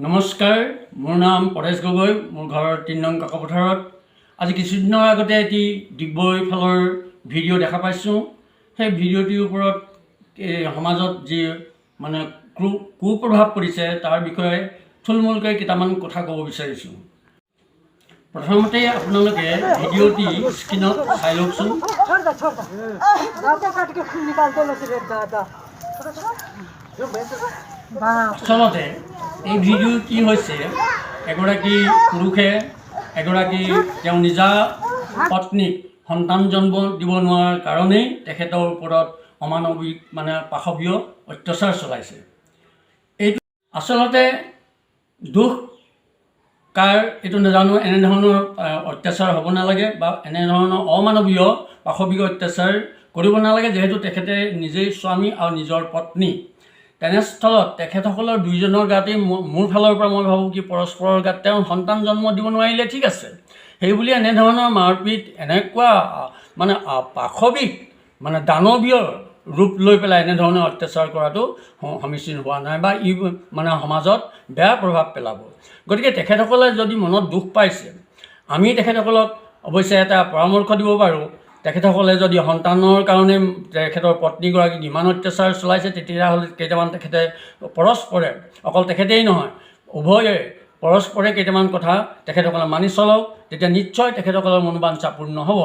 নমস্কাৰ, মোৰ নাম পৰেশ গগৈ। মোৰ ঘৰ 3 নং কাকপথাৰত। আজি কিছুদিনৰ আগতে এটি ডিগবৈ ফালৰ ভিডিঅ' দেখা পাইছোঁ। সেই ভিডিঅ'টিৰ ওপৰত এই সমাজত যি মানে কুপ্ৰভাৱ পৰিছে, তাৰ বিষয়ে থুলমূলকৈ কেইটামান কথা ক'ব বিচাৰিছোঁ। প্ৰথমতে আপোনালোকে ভিডিঅ'টি স্ক্ৰীণত চাই লওকচোন। छोड़ दे, छोड़ दे। दांते काट के खून निकाल दे रे दादा, बाप। আচলতে এই ভিডিঅ' কি হৈছে, এগৰাকী পুৰুষে এগৰাকী তেওঁ নিজা পত্নীক সন্তান জন্ম দিব নোৱাৰাৰ কাৰণেই তেখেতৰ ওপৰত অমানৱিক মানে পাশৱীয় অত্যাচাৰ চলাইছে। এইটো আচলতে দোষ কাৰ এইটো নাজানো। এনেধৰণৰ অত্যাচাৰ হ'ব নালাগে বা এনেধৰণৰ অমানৱীয় পাশৱিক অত্যাচাৰ কৰিব নালাগে। যিহেতু তেখেতে নিজেই স্বামী আৰু নিজৰ পত্নী, তেনেস্থলত তেখেতসকলৰ দুইজনৰ গাতেই মোৰ ফালৰ পৰা মই ভাবোঁ কি পৰস্পৰৰ গাত তেওঁ সন্তান জন্ম দিব নোৱাৰিলে, ঠিক আছে, সেইবুলি এনেধৰণৰ মাৰপিট, এনেকুৱা মানে পাশৱিক মানে দানৱীয় ৰূপ লৈ পেলাই এনেধৰণৰ অত্যাচাৰ কৰাটো সমীচীন হোৱা নাই বা ই মানে সমাজত বেয়া প্ৰভাৱ পেলাব। গতিকে তেখেতসকলে যদি মনত দুখ পাইছে, আমি তেখেতসকলক অৱশ্যে এটা পৰামৰ্শ দিব পাৰোঁ। তেখেতসকলে যদি সন্তানৰ কাৰণে তেখেতৰ পত্নীগৰাকীক ইমান অত্যাচাৰ চলাইছে, তেতিয়াহ'লে কেইটামান তেখেতে পৰস্পৰে, অকল তেখেতেই নহয়, উভয়ে পৰস্পৰে কেইটামান কথা তেখেতসকলে মানি চলক, তেতিয়া নিশ্চয় তেখেতসকলৰ মনোবাঞ্ছা পূৰ্ণ হ'ব।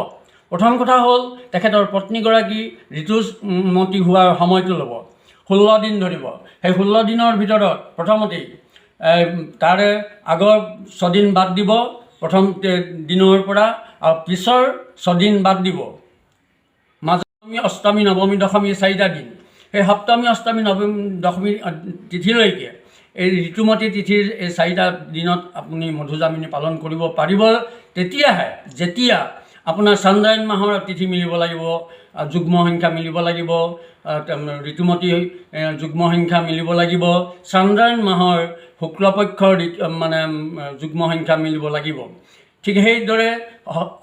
প্ৰথম কথা হ'ল, তেখেতৰ পত্নীগৰাকী ঋতুমতী হোৱাৰ সময়টো ল'ব, 16 দিন ধৰিব। সেই 16 দিনৰ ভিতৰত প্ৰথমতেই তাৰে আগৰ 6 দিন বাদ দিব প্ৰথম দিনৰ পৰা আৰু পিছৰ 6 দিন বাদ দিব। মাজত অষ্টমী, নৱমী, দশমী চাৰিটা দিন। সেই সপ্তমী, অষ্টমী, নৱমী, দশমী তিথিলৈকে এই ঋতুমতী তিথিৰ এই চাৰিটা দিনত আপুনি মধুযামিনী পালন কৰিব পাৰিব তেতিয়াহে, যেতিয়া আপোনাৰ চান্দ্ৰায়ণ মাহৰ তিথি মিলিব লাগিব, যুগ্ম সংখ্যা মিলিব লাগিব, ঋতুমতী যুগ্ম সংখ্যা মিলিব লাগিব, চান্দ্ৰায়ণ মাহৰ শুক্লপক্ষৰ মানে যুগ্ম সংখ্যা মিলিব লাগিব। ঠিক সেইদৰে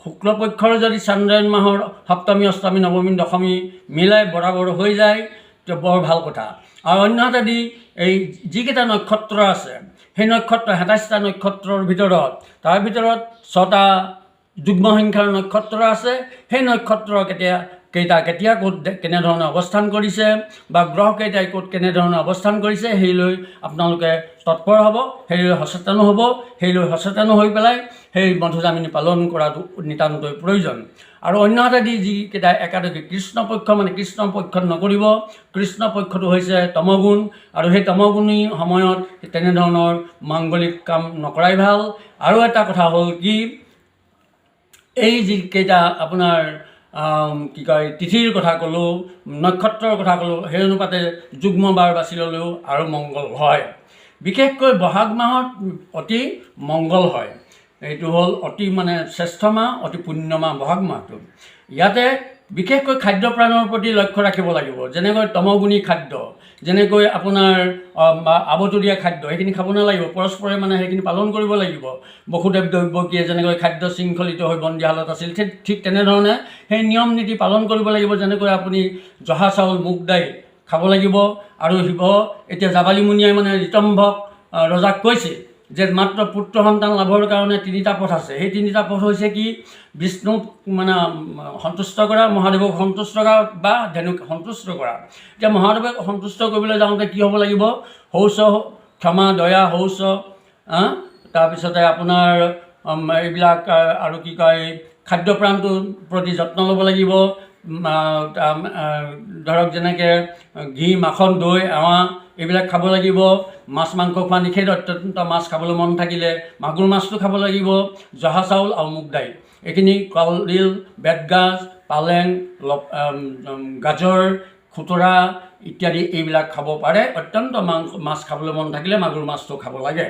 শুক্লপক্ষৰ যদি চান্দ্ৰায়ণ মাহৰ সপ্তমী, অষ্টমী, নৱমী, দশমী মিলাই বৰাবৰ হৈ যায়, তে বৰ ভাল কথা। আৰু অন্যহাতেদি এই যিকেইটা নক্ষত্ৰ আছে, সেই নক্ষত্ৰ 27টা নক্ষত্ৰৰ ভিতৰত তাৰ ভিতৰত ছটা যুগ্ম সংখ্যাৰ নক্ষত্ৰ আছে। সেই নক্ষত্ৰ কেতিয়া কেইটা কেতিয়া ক'ত কেনেধৰণে অৱস্থান কৰিছে বা গ্ৰহকেইটাই ক'ত কেনেধৰণে অৱস্থান কৰিছে, সেই লৈ আপোনালোকে তৎপৰ হ'ব, সেই লৈ সচেতন হ'ব। সেই লৈ সচেতন হৈ পেলাই সেই মধুযামিনী পালন কৰাটো নিতান্তই প্ৰয়োজন। আৰু অন্যহাতেদি যিকেইটা একাদশী কৃষ্ণপক্ষ, মানে কৃষ্ণ পক্ষত নকৰিব। কৃষ্ণ পক্ষটো হৈছে তমগুণ আৰু সেই তমগুণী সময়ত তেনেধৰণৰ মাংগলিক কাম নকৰাই ভাল। আৰু এটা কথা হ'ল কি, এই যিকেইটা আপোনাৰ কি কয় তিথিৰ কথা ক'লোঁ, নক্ষত্ৰৰ কথা ক'লোঁ, সেই অনুপাতে যুগ্ম বাৰ বাছি ল'লেও আৰু মংগল হয়। বিশেষকৈ বহাগ মাহত অতি মংগল হয়। এইটো হ'ল অতি মানে শ্ৰেষ্ঠ মাহ, অতি পুণ্য মাহ বহাগ মাহটো। ইয়াতে বিশেষকৈ খাদ্য প্ৰাণৰ প্ৰতি লক্ষ্য ৰাখিব লাগিব। যেনেকৈ তমগুণী খাদ্য, যেনেকৈ আপোনাৰ বা আবতৰীয়া খাদ্য, সেইখিনি খাব নালাগিব। পৰস্পৰে মানে সেইখিনি পালন কৰিব লাগিব। বসুদেৱ দৈৱকীয়ে যেনেকৈ খাদ্য শৃংখলিত হৈ বন্দীশালত আছিল, ঠিক ঠিক তেনেধৰণে সেই নিয়ম নীতি পালন কৰিব লাগিব। যেনেকৈ আপুনি জহা চাউল, মুগ দাইল খাব লাগিব। আৰু শিৱ এতিয়া জাবালি মুনিয়াই মানে ঋতম্ভক ৰজাক কৈছে যে মাত্ৰ পুত্ৰ সন্তান লাভৰ কাৰণে তিনিটা পথ আছে। সেই তিনিটা পথ হৈছে কি, বিষ্ণুক মানে সন্তুষ্ট কৰা, মহাদেৱক সন্তুষ্ট কৰা বা ধেনুক সন্তুষ্ট কৰা। এতিয়া মহাদেৱক সন্তুষ্ট কৰিবলৈ যাওঁতে কি হ'ব লাগিব? শৌচ, ক্ষমা, দয়া, শৌচ, তাৰপিছতে আপোনাৰ এইবিলাক আৰু কি কয়, খাদ্যপ্ৰাণটোৰ প্ৰতি যত্ন ল'ব লাগিব। ধৰক যেনেকৈ ঘি, মাখন, দৈ, এৱা এইবিলাক খাব লাগিব। মাছ মাংস খোৱা নিষেধ। অত্যন্ত মাছ খাবলৈ মন থাকিলে মাগুৰ মাছটো খাব লাগিব। জহা চাউল আৰু মুগ দাইল এইখিনি, কলডিল, বেতগাজ, পালেং, গাজৰ, খুতৰা ইত্যাদি এইবিলাক খাব পাৰে। অত্যন্ত মাংস মাছ খাবলৈ মন থাকিলে মাগুৰ মাছটো খাব লাগে।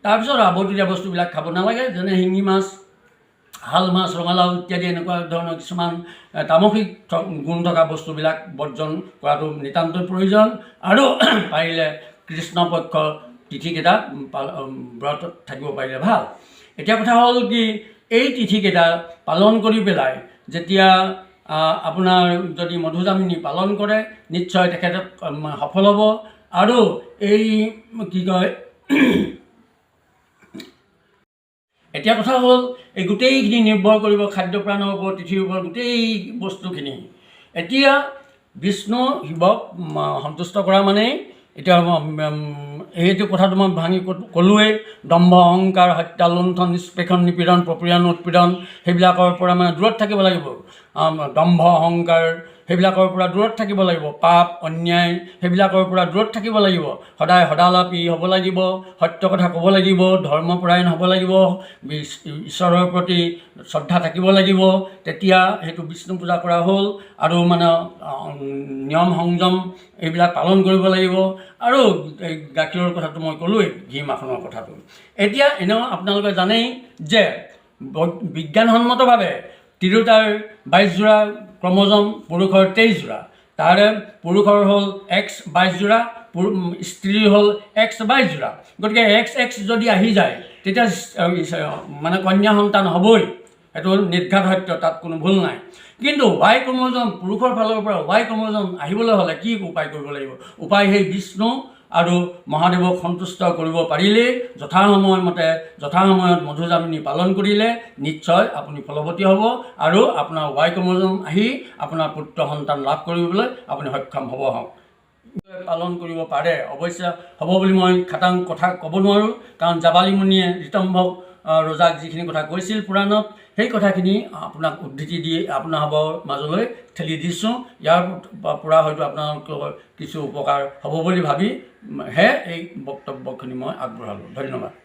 তাৰপিছত আবতৰীয়া বস্তুবিলাক খাব নালাগে, যেনে শিঙি মাছ, শাল মাছ, ৰঙালাও ইত্যাদি এনেকুৱা ধৰণৰ কিছুমান তামসিক গুণ থকা বস্তুবিলাক বৰ্জন কৰাটো নিতান্তই প্ৰয়োজন। আৰু পাৰিলে কৃষ্ণপক্ষ তিথিকেইটা ব্ৰতত থাকিব পাৰিলে ভাল। এতিয়া কথা হ'ল কি, এই তিথিকেইটা পালন কৰি পেলাই যেতিয়া আপোনাৰ যদি মধুযামিনী পালন কৰে, নিশ্চয় তেখেতক সফল হ'ব। আৰু এই কি কয় এতিয়া কথা হ'ল, এই গোটেইখিনি নিৰ্ভৰ কৰিব খাদ্য প্ৰাণৰ ওপৰত, তিথিৰ ওপৰত, গোটেই বস্তুখিনি। এতিয়া বিষ্ণু শিৱক সন্তুষ্ট কৰা মানেই এতিয়া এইটো কথাটো মই ভাঙি ক'লোৱেই। দম্ভ, অহংকাৰ, হত্যা, লুণ্ঠন, নিষ্পেষণ, নিপীড়ন, প্ৰপীড়ন, উৎপীড়ন, সেইবিলাকৰ পৰা মানে দূৰত থাকিব লাগিব। দম্ভ, অহংকাৰ, সেইবিলাকৰ পৰা দূৰত থাকিব লাগিব। পাপ, অন্যায়, সেইবিলাকৰ পৰা দূৰত থাকিব লাগিব। সদায় সদালাপী হ'ব লাগিব, সত্য কথা ক'ব লাগিব, ধৰ্মপৰায়ণ হ'ব লাগিব, ঈশ্বৰৰ প্ৰতি শ্ৰদ্ধা থাকিব লাগিব। তেতিয়া সেইটো বিষ্ণু পূজা কৰা হ'ল। আৰু মানে নিয়ম, সংযম, এইবিলাক পালন কৰিব লাগিব। আৰু এই গাখীৰৰ কথাটো মই ক'লোৱেই, ঘি মাখনৰ কথাটো। এতিয়া এনেও আপোনালোকে জানেই যে বিজ্ঞানসন্মতভাৱে তিৰোতাৰ 22 যোৰা ক্ৰম'জম, পুৰুষৰ 23 যোৰা। তাৰে পুৰুষৰ হ'ল এক্স 22 যোৰা, স্ত্ৰীৰ হ'ল এক্স 22 যোৰা। গতিকে এক্স এক্স যদি আহি যায়, তেতিয়া মানে কন্যা সন্তান হ'বই। সেইটো নিৰ্ঘাত সত্য, তাত কোনো ভুল নাই। কিন্তু ৱাই ক্ৰম'জম, পুৰুষৰ ফালৰ পৰা ৱাই ক্ৰম'জম আহিবলৈ হ'লে কি উপায় কৰিব লাগিব? উপায় সেই বিষ্ণু আৰু মহাদেৱক সন্তুষ্ট কৰিব পাৰিলেই, যথাসময়মতে যথাসময়ত মধুযামিনী পালন কৰিলে নিশ্চয় আপুনি ফলৱতী হ'ব আৰু আপোনাৰ ৱাই ক্ৰম'জম আহি আপোনাৰ পুত্ৰ সন্তান লাভ কৰিবলৈ আপুনি সক্ষম হ'ব। হওক, পালন কৰিব পাৰে। অৱশ্যে হ'ব বুলি মই খাটাং কথা ক'ব নোৱাৰোঁ, কাৰণ জাবালি মুনিয়ে ঋতম্ভক ৰজাক যিখিনি কথা কৈছিল পুৰাণত, সেই কথাখিনি আপোনাক উদ্ধৃতি দি আপোনাসৱৰ মাজলৈ ঠেলি দিছোঁ। ইয়াৰ পৰা হয়তো আপোনালোকৰ কিছু উপকাৰ হ'ব বুলি ভাবিহে এই বক্তব্যখিনি মই আগবঢ়ালোঁ। ধন্যবাদ।